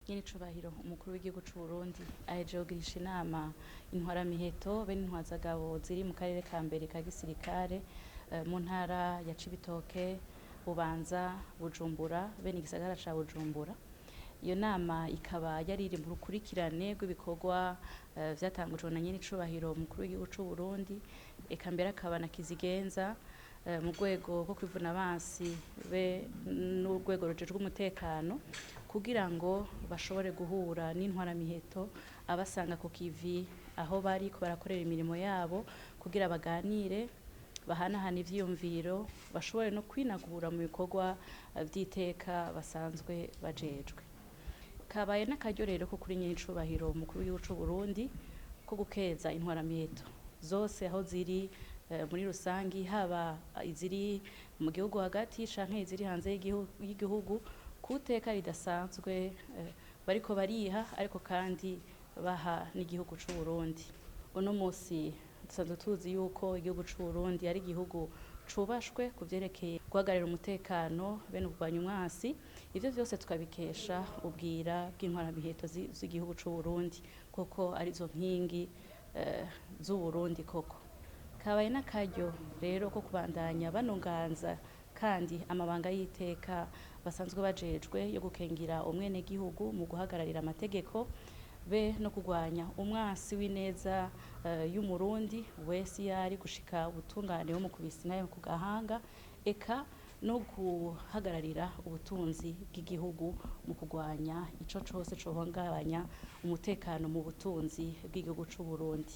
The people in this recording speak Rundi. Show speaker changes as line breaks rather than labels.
Nyenicubahiro umukuru w'igihugu c'u Burundi ahejeje kugirisha inama intwaramiheto be n'intwazagabo ziri mu karere ka mbere ka gisirikare mu ntara ya Cibitoke, Bubanza, Bujumbura bene igisagara ca Bujumbura. Iyo nama ikaba yari iri mu rukurikirane rw'ibikorwa vyatangujwe na nyenicubahiro umukuru w'igihugu c'u Burundi, eka mbere akaba na kizigenza mu rwego rwo kwivuna abansi be n'urwego rujejwe umutekano, kugira ngo bashobore guhura n'intwaramiheto abasanga ku kivi aho bariko barakorera imirimo yabo, kugira baganire, bahanahana ivyiyumviro, bashobore no kwinagura mu bikorwa vy'iteka basanzwe bajejwe. Kabaye n'akaryo rero ko kuri nyenicubahiro umukuru w'igihugu c'u Burundi ko gukeza intwaramiheto zose aho ziri muri rusangi, haba iziri mu gihugu hagati canke iziri hanze y'igihugu, kuteka ridasanzwe bariko bariha, ariko kandi baha n'igihugu c'u Burundi. Uno musi dusanzwe tuzi yuko igihugu c'u Burundi ari igihugu cubashwe ku vyerekeye guhagararira umutekano bene kurwanya umwasi. Ivyo vyose tukabikesha ubwira bw'intwaramiheto z'igihugu c'u Burundi, kuko arizo nkingi z'Uburundi koko. Kabaye n'akaryo rero ko kubandanya banunganza kandi amabanga y'iteka basanzwe bajejwe yo gukingira umwenegihugu mu guhagararira amategeko be no kurwanya umwasi w'ineza y'Umurundi wese iyo ari, gushika ubutungane bumukubise nayo ku gahanga, eka no guhagararira ubutunzi bw'igihugu mu kurwanya ico cose cohungabanya umutekano mu butunzi bw'igihugu c'u Burundi.